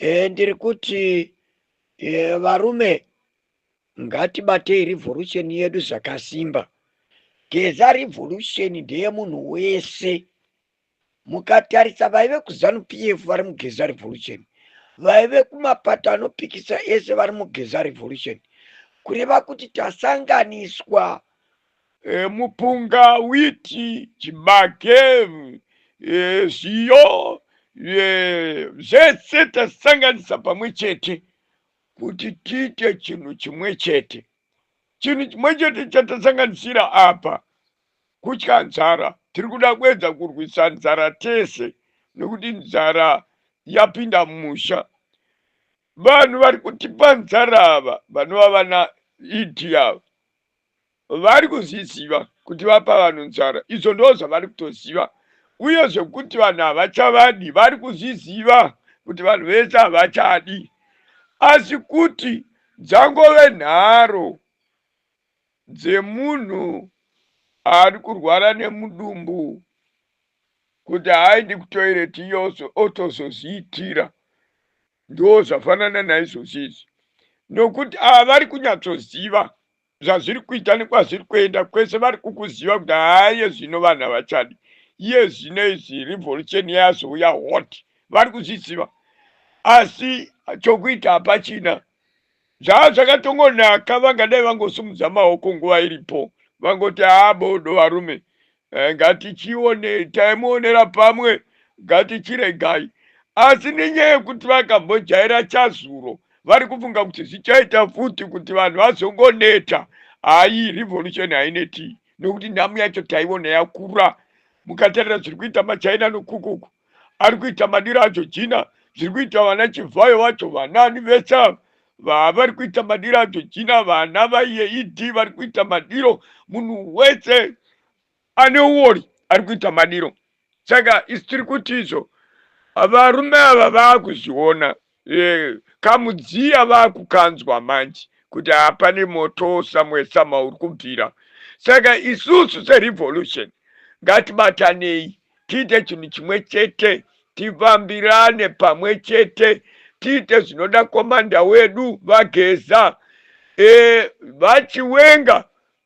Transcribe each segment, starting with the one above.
Ndiri kuti varume ngatibatei revolution yedu zvakasimba. Geza revolution ndeyemunhu wese. Mukatarisa vaive kuZanu PF vari muGeza revolution, vaive kumapato anopikisa ese vari muGeza revolution, kureva kuti tasanganiswa mupunga, witi, chibage, zviyo, zvese tasanganisa pamwe chete kuti tiite chinhu chimwe chete. Chinhu chimwe chete chatasanganisira apa kutya nzara. Tiri kuda kuedza kurwisa nzara tese nekuti nzara yapinda mumusha. Vanhu vari kutipa nzara ava vanova vana ED ava vari kuzviziva kuti vapa vanhu nzara. Izvo ndo zvavari kutoziva, uye zvekuti vanhu havachavadi vari kuzviziva kuti vanhu vese havachadi, asi kuti dzangove nharo dzemunhu ari kurwara nemudumbu kuti haaendi kutoireti yose otozozviitira. Ndo zvafanana naizvozvi izvi, nokuti ava vari kunyatsoziva zvazviri kuita nekwazviri kuenda kwese. Vari kukuziva kuti haaye zvino vanhu havachadi, iye zvino izvi revolution yazouya hot, vari kuzviziva, asi chokuita hapachina. Zvaa zvakatongonaka vangadai vangosumudza maoko nguva iripo, vangoti haa bodo varume, ngatichione taimuonera pamwe, ngatichiregai. Asi nenyaya yekuti vakambojaira chazuro, vari kufunga kuti zvichaita futi kuti vanhu vazongoneta. Hayi, revolution haineti, nekuti nhamu yacho taiona yakura. Mukatarira zviri kuita maChina nokukuku ari kuita madiro acho jina, zviri kuita vana Chivhayo vacho, vanani vese ava vari kuita madiro acho jina, vana vaiye ED vari kuita madiro, munhu wese ane uori ari kuita madiro. Saka isu tiri kuti izvo varume ava vaakuzviona, kamudziya vaakukanzwa manje kuti hapane moto samwe sama uri kubvira. Saka isusu serevolution ngatibatanei tiite chinhu chimwe chete, tifambirane pamwe chete, tiite zvinoda komanda wedu vaGeza. VaChiwenga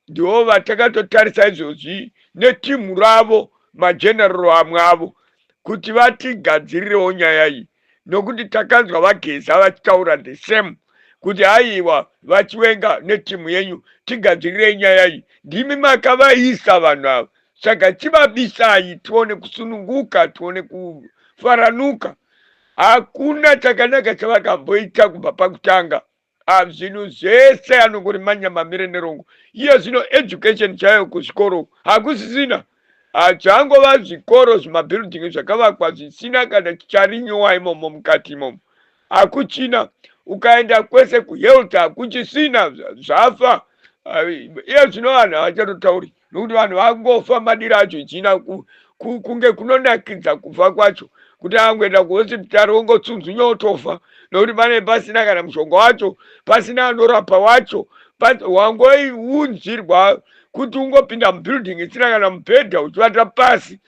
ndivo vatakatotarisa izvozvi netimu ravo, mageneral amwe avo, kuti vatigadzirirewo nyaya iyi, nokuti takanzwa vaGeza vachitaura the same kuti haiwa, vaChiwenga netimu yenyu tigadzirirei nyaya iyi, ndimi makavaisa vanhu ava, saka chivabisai tione kusununguka, tione kufaranuka. Hakuna chakanaka chavakamboita kubva pakutanga. Zvinhu zvese anongori manyama mire nerongo. Iye zvino education chaiyo kuzvikoro hakusisina, zvangova zvikoro zvimabuilding zvakavakwa zvisina kana charinyowa imomo mukati imomo, hakuchina. Ukaenda kwese kuhealth hakuchisina, zvafa. Iye zvino vanhu havachatotauri nokuti vanhu vangofa madiro acho china kunge kunonakidza kufa kwacho, kuti angoenda kuhospitari wongotsunzunya otofa, nokuti pane pasina kana mushonga wacho, pasina anorapa wacho, wangoiunzirwa kuti ungopinda mubuilding isina kana mubhedha uchivata pasi.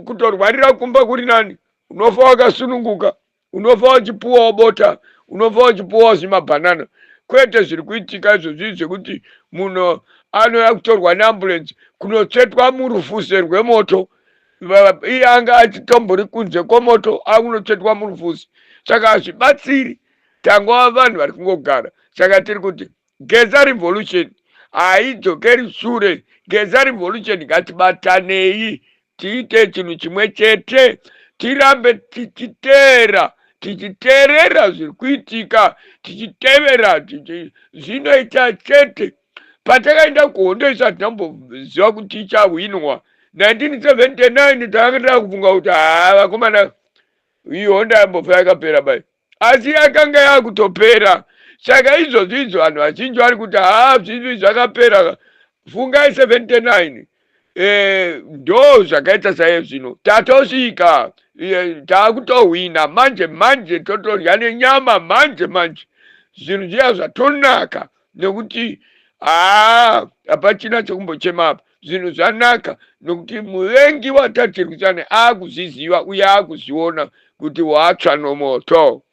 Kutorwarira kumba kuri nani, unofa wakasununguka, unofa uchipuwawo bota, unofa uchipuwawo zvimabhanana, kwete zviri kuitika izvozvi zvekuti munhu anouya kutorwa neambulance kunotsvetwa murufuse rwemoto, iye anga achitombori kunze kwomoto, akunotsvetwa murufuse. Saka hazvibatsiri, tangova vanhu vari kungogara. Saka tiri kuti Geza revolution haidzokeri shure. Geza revolution, ngatibatanei tiite chinhu chimwe chete, tirambe tichiteera, tichiteerera zviri kuitika, tichitevera zvinoita chete. Patakaenda kuhondo isu hatinamboziva kuti ichahwinwa. 1979 takanga takufunga kuti haa vakomana, iyi hondo yambofa yakapera bai, asi yakanga yakutopera. Saka izvozvo izvo vanhu vazhinji vari kuti haa zvinhu zvakapera. Fungai 79, ndo zvakaita saiye zvino tatosvika, taakutohwina manje manje, totodya nenyama manje manje, zvinhu zviya zvatonaka nekuti haa hapachina chekumbochema apa. Zvinhu zvanaka nokuti muvengi watatirwisane aakuzviziva uye aakuzviona kuti watsva nomoto.